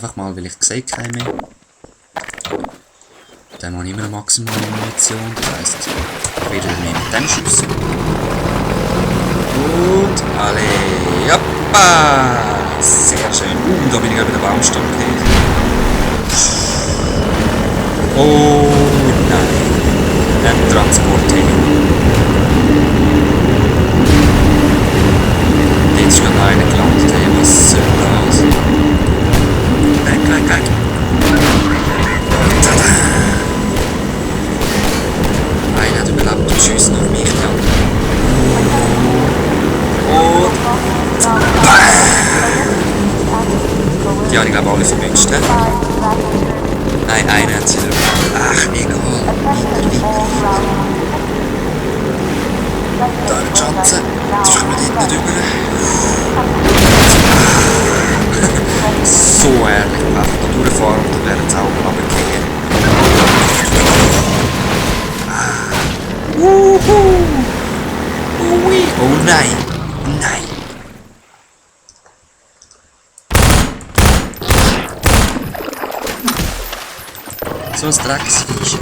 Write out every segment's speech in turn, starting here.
Einfach mal, weil ich sehe keinen mehr. Dann habe ich immer eine maximale Munition. Das heisst, ich werde mehr mit dem schiessen. Und alle. Hoppa! Sehr schön. Da bin ich über den Baumstamm gekommen. Oh nein. Ein Transportheli. Jetzt ist gerade einer gelandet. Hey, was soll das? Weg. Tada! Einer hat überlebt und schießt auf mich dann. Und... Die habe ich glaube alle verwünscht, he? Nein, einer hat sie überlebt. Ach, egal. Weiter. Da eine Chance. Jetzt kommen wir dort nicht rüber. So ehrlich, einfach da durchfahren und dann werden sie auch runtergehen. Oh nein! Nein! So ein Drecksviech.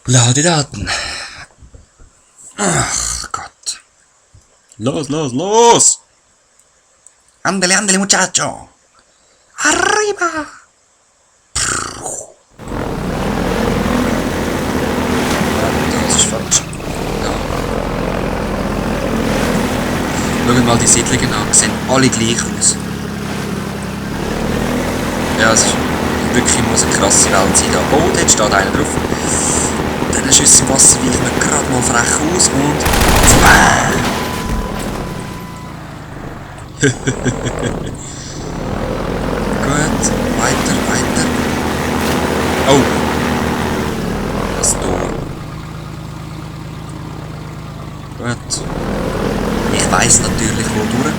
Ladedaten. Ach Gott. Los! Andale, muchacho! Arriba! Das ist falsch. Ja. Schaut mal die Siedlungen an, sehen alle gleich aus. Ja, es ist wirklich muss eine krasse Welt sein. Da. Oh, dort steht einer drauf. Dann Schüsse im Wasser weichen wir gerade mal frech aus und... Gut, weiter. Oh! Das Tor. Gut. Ich weiss natürlich, wo durch.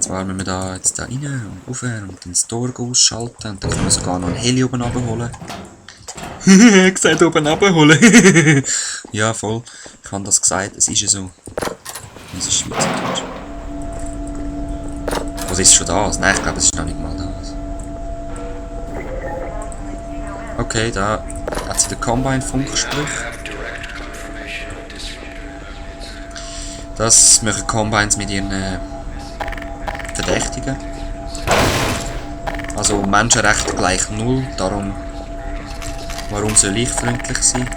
Zwar müssen wir da jetzt da rein und rauf und ins Tor ausschalten und dann können wir sogar noch ein Heli oben abholen. Gesagt oben abholen. Ja, voll. Ich habe das gesagt, es ist ja so. Das ist Schweizerdeutsch. Was ist schon das? Nein, ich glaube, es ist noch nicht mal das. Okay, da hat sie den Combine-Funkspruch. Das machen Combines mit ihren Verdächtigen. Also Menschenrechte gleich 0, darum warum soll ich freundlich sein?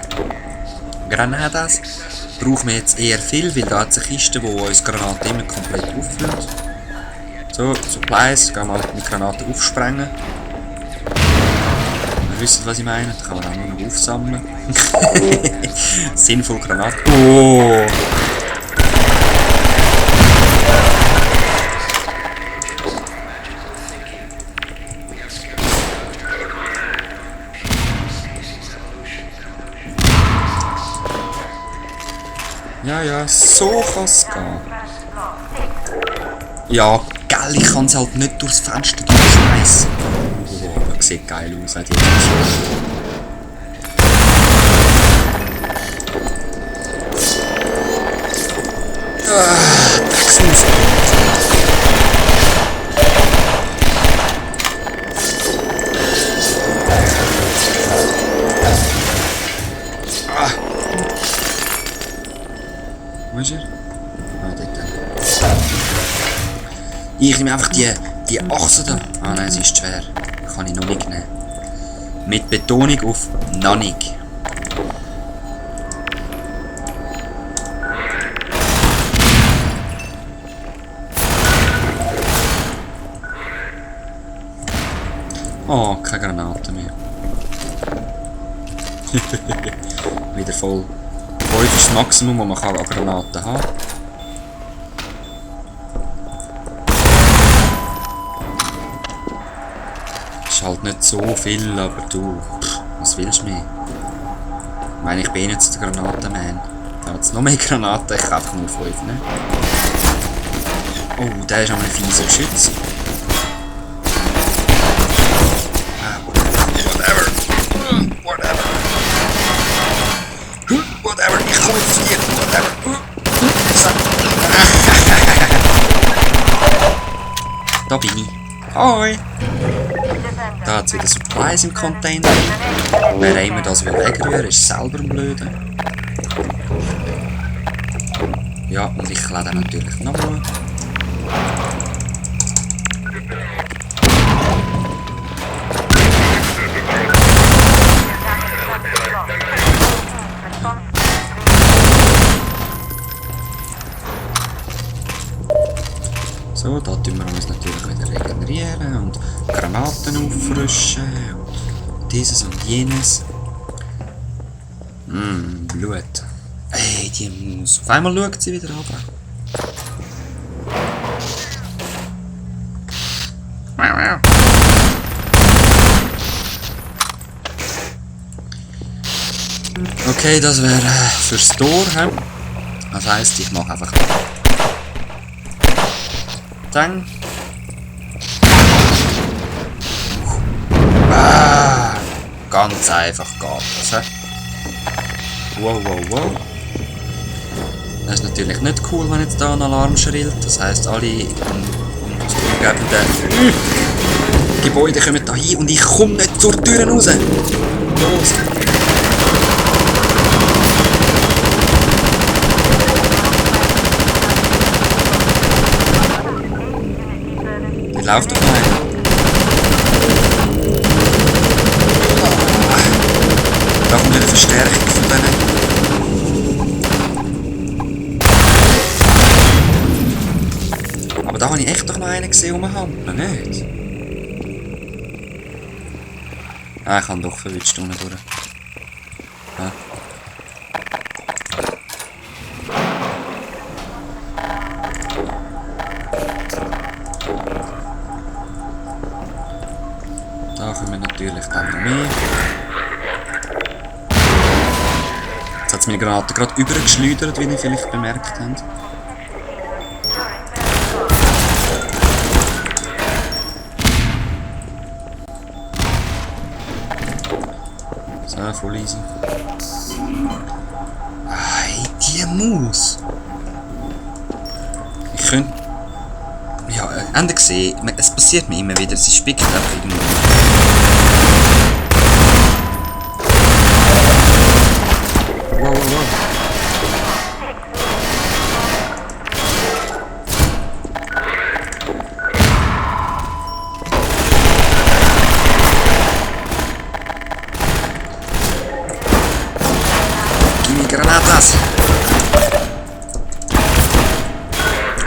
Granadas brauchen wir jetzt eher viel, weil da hat es eine Kiste, die uns Granaten immer komplett auffüllt. So, Supplies, gehen wir mal mit Granaten aufsprengen. Ihr wisst, was ich meine, da kann man auch nur noch aufsammeln. Sinnvoll Granaten. Oh! Ja, so kann es gehen. Ja, geil, ich kann es halt nicht durchs Fenster durchschmeißen. Oh, das sieht geil aus, hat jetzt Wo ist er? Ah, dort. Ich nehme einfach die Achse da. Ah nein, sie ist schwer. Kann ich noch nicht nehmen. Mit Betonung auf noch nicht. Oh, keine Granaten mehr. Wieder voll. 5 ist das Maximum, das man an Granaten haben kann. Ist halt nicht so viel, aber du, was willst du mehr? Ich meine, ich bin jetzt der Granatenman. Da hat es noch mehr Granaten, ich kaufe nur 5, ne? Oh, der ist auch ein fieser Geschütz. Whatever. Whatever, ich komme jetzt zu dir. Whatever. Da bin ich. Hoi. Da hat es wieder Supplies im Container. Wer immer das will wegrühren, ist selber ein Blöde. Ja, und ich lade natürlich nochmal. So, da tun wir uns natürlich wieder regenerieren und Granaten auffrischen und dieses und jenes. Blut. Ey, die Maus. Auf einmal schaut sie wieder runter. Okay, das wäre fürs Tor. He? Das heisst, ich mache einfach Dann. Ganz einfach geht das. He? Wow, wow, wow. Das ist natürlich nicht cool, wenn jetzt da ein Alarm schrillt. Das heisst, alle uns umgebenden Gebäude kommen da hin und ich komme nicht zur Tür raus. Los! Die läuft doch mal. Da kommt wieder Verstärkung von denen. Aber da habe ich echt doch noch einen gesehen rumhampeln, nicht? Ah, ich habe doch verwitscht unten durch. Ja. Da kommen natürlich dann noch mehr. Jetzt hat es meine Granate gerade übergeschleudert, wie ihr vielleicht bemerkt habt. So, voll easy. Hey, die Maus! Ich könnte... Ja, habt ihr gesehen? Es passiert mir immer wieder, sie spickt einfach irgendwo. Wow, wow, wow. Granatas!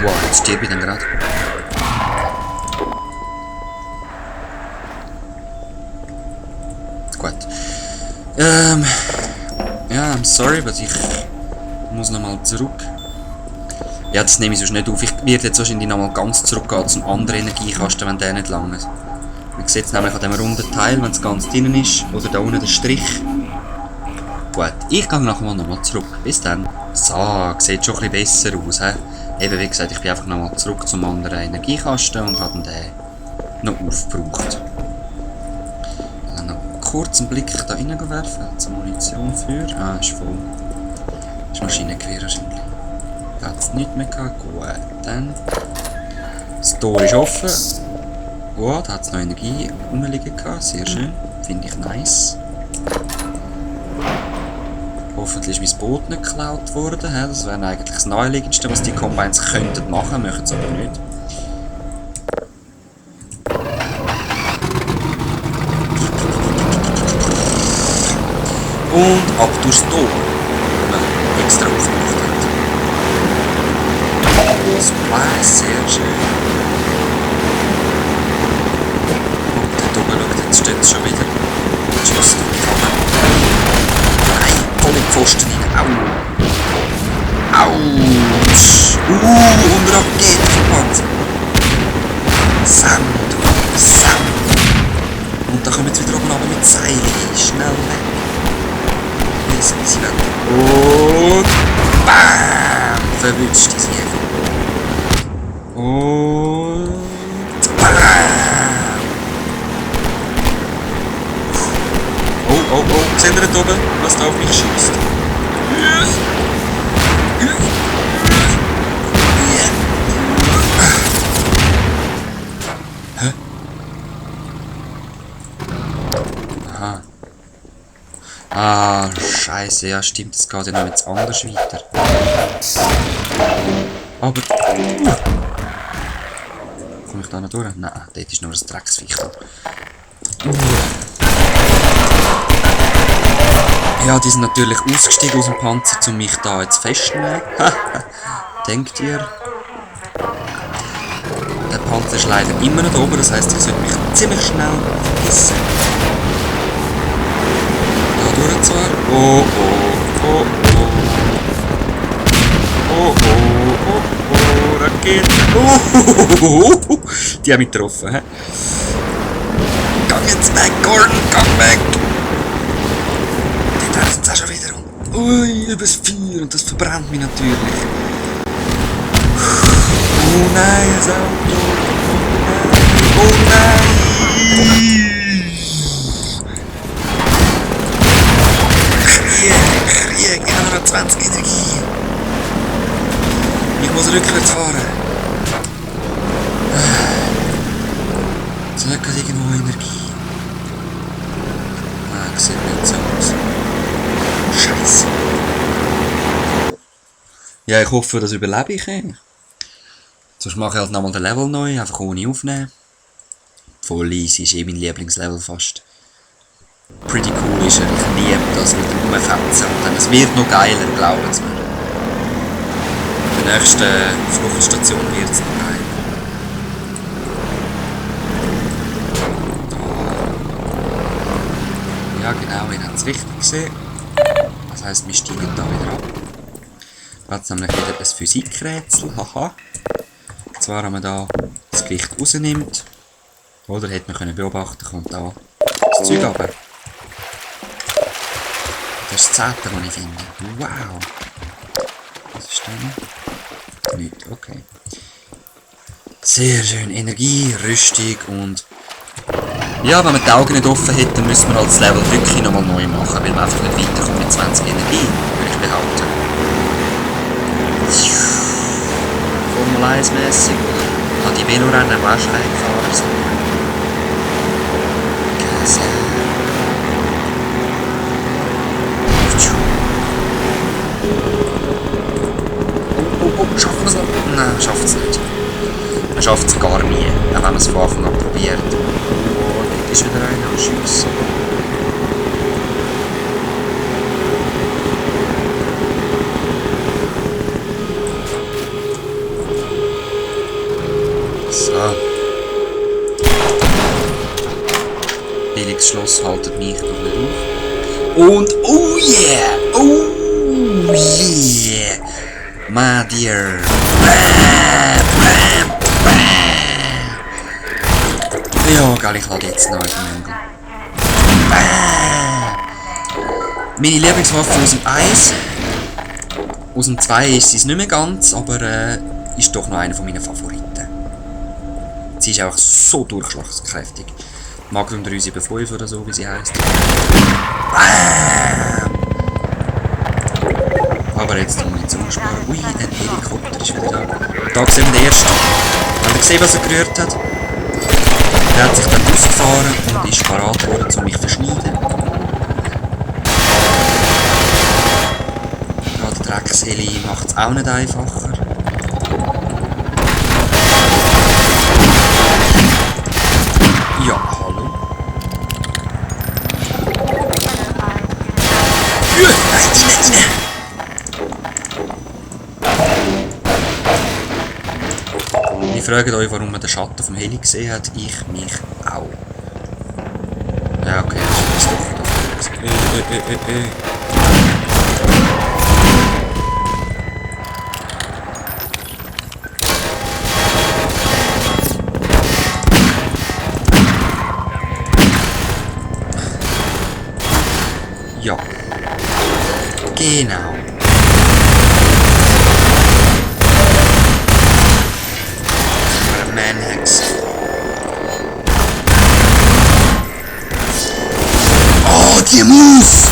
Wow, jetzt stirb ich dann gerade. Gut. Ja, I'm sorry, aber ich muss nochmal zurück. Ja, das nehme ich sonst nicht auf. Ich werde jetzt wahrscheinlich nochmal ganz zurückgehen zum anderen Energiekasten, wenn der nicht lang ist. Man sieht es nämlich an diesem runden Teil, wenn es ganz drinnen ist. Oder da unten der Strich. Gut, ich gehe nachher nochmal zurück. Bis dann. So, sieht schon ein bisschen besser aus. He? Eben wie gesagt, ich bin einfach nochmal zurück zum anderen Energiekasten und habe den noch aufgebraucht. Ich will noch kurz einen Blick da rein werfen. Zur Munition für. Ah, ist voll. Das ist Maschinengewehr wahrscheinlich. Da hat es nichts mehr gehabt. Gut, dann. Das Tor ist offen. Oh, da hat es noch Energie rumliegen gehabt. Sehr schön. Finde ich nice. Hoffentlich ist mein Boot nicht geklaut worden. Das wäre eigentlich das Naheliegendste, was die Combines könnten machen, machen sie aber nicht. Und ab durchs Tor, das man extra aufgemacht hat. Supply, sehr schön. Und dort oben, schaut, jetzt steht es schon wieder. Tschüss, voll in Pfosten rein. Au! Autsch! Und Raketenpanzer! Sand! Sand! Und da kommen jetzt wieder oben runter mit Seilen. Schnell weg! Bis weg! Und... BAM! Verwünscht die Sieg. Und... BAM! Oh, oh, oh! Seht ihr dort oben, was da auf mich schießt? Scheiße, ja stimmt, es geht ja noch jetzt anders weiter. Aber... Komme ich da noch durch? Nein, dort ist nur ein Drecksviech. Ja, die sind natürlich ausgestiegen aus dem Panzer, um mich da jetzt festzunehmen. Denkt ihr? Der Panzer ist leider immer noch oben, das heisst, ich sollte mich ziemlich schnell verpissen. Da durch zwar. Oh oh, oh oh. Oh oh, oh oh, Rakete. Oh, die haben mich getroffen, hä? Gang jetzt weg, Gordon, gang weg! Die treffen es auch schon wieder um. Ui, übers Feuer und das verbrennt mich natürlich. Oh nein, ein Auto! Oh nein! Krieg, ich habe noch 20 Energie. Ich muss rückwärts fahren. Jetzt hat gerade irgendwo Energie. Ah, sieht nicht so aus. Scheiße. Ja, ich hoffe, das überlebe ich. Sonst mache ich halt nochmal den Level neu, einfach ohne aufnehmen. Voll easy, ist mein Lieblingslevel fast. Pretty cool ist er, ich liebe das mit dem Rumfetzen. Und dann, es wird noch geiler, glauben Sie mir. In der nächsten Fluchtstation wird es noch geil. Ja genau, ihr habt es richtig gesehen. Das heisst, wir steigen da wieder ab. Jetzt nämlich wieder ein Physikrätsel, haha. Und zwar, wenn man da das Gewicht rausnimmt, oder hätte man können beobachten, kommt da das Zeug runter. Das ist das 10. was ich finde. Wow! Was ist da? Nichts, okay. Sehr schön. Energie, Rüstung und... Ja, wenn man die Augen nicht offen hätte, dann müssen wir halt das Level wirklich nochmal neu machen, weil man einfach nicht weiterkommt mit 20 Energie, würde ich behaupten. Formel 1 mäßig, oder? An die Velorennen am Waschrein gefahren sind. Schaffen wir es noch? Nein, schafft es nicht. Man schafft es gar nie, auch wenn man es von Anfang an probiert. Oh, dort ist wieder einer am Schiessen. So. Billiges Schloss haltet mich doch nicht auf. Und oh yeah! Oh yeah! My dear! Ja, geil, ich lade jetzt noch in den Mangel. Meine Lieblingswaffe aus dem 1. Aus dem 2 ist sie nicht mehr ganz, aber ist doch noch einer von meinen Favoriten. Sie ist einfach so durchschlagskräftig. Magnum 375 oder so, wie sie heisst. Aber jetzt tun wir nicht umsparen. Ui, ein Helikopter ist wieder da. Da sehen wir den ersten. Habt ihr gesehen, was er gerührt hat? Der hat sich dann ausgefahren und ist parat worden, um mich zu verschneiden. Ja, der Drecksheli macht es auch nicht einfacher. Ja, hallo. Rein! Ihr fragt euch, warum man den Schatten vom Heli gesehen hat. Ich mich auch. Ja, okay, das ist doch wieder. Ja. Genau. Manhex. Oh, die Moves!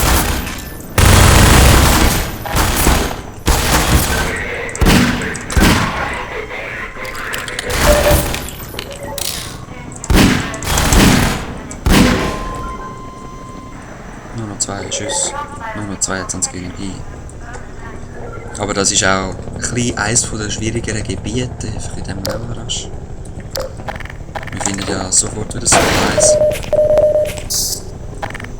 Nur noch 2 ist Schüsse. Nur 22 Energie. Aber das ist auch ein bisschen eines der schwierigeren Gebiete einfach in diesem Level Rush. Wir finden ja sofort wieder Supplies.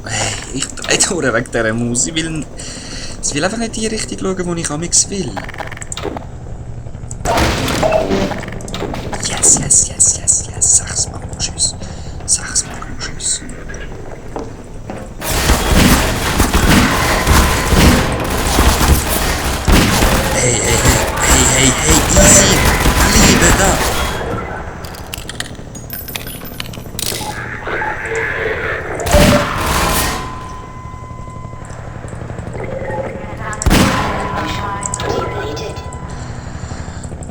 Hey, ich drehe durch wegen dieser Maus. Sie will einfach nicht in die Richtung schauen, wo ich amigs will. Yes, yes, yes, yes, yes. 6 Magnumschüsse. 6 Magnumschüsse. Hey, hey, hey, hey, hey, hey, easy. Liebe da.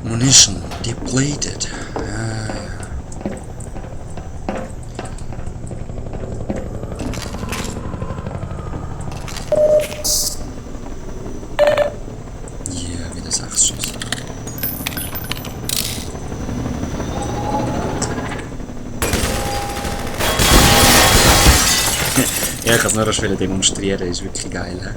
Munition depleted. Ja, wieder 6 Schuss. Ja, ich kann es nur noch demonstrieren, ist wirklich geil. He?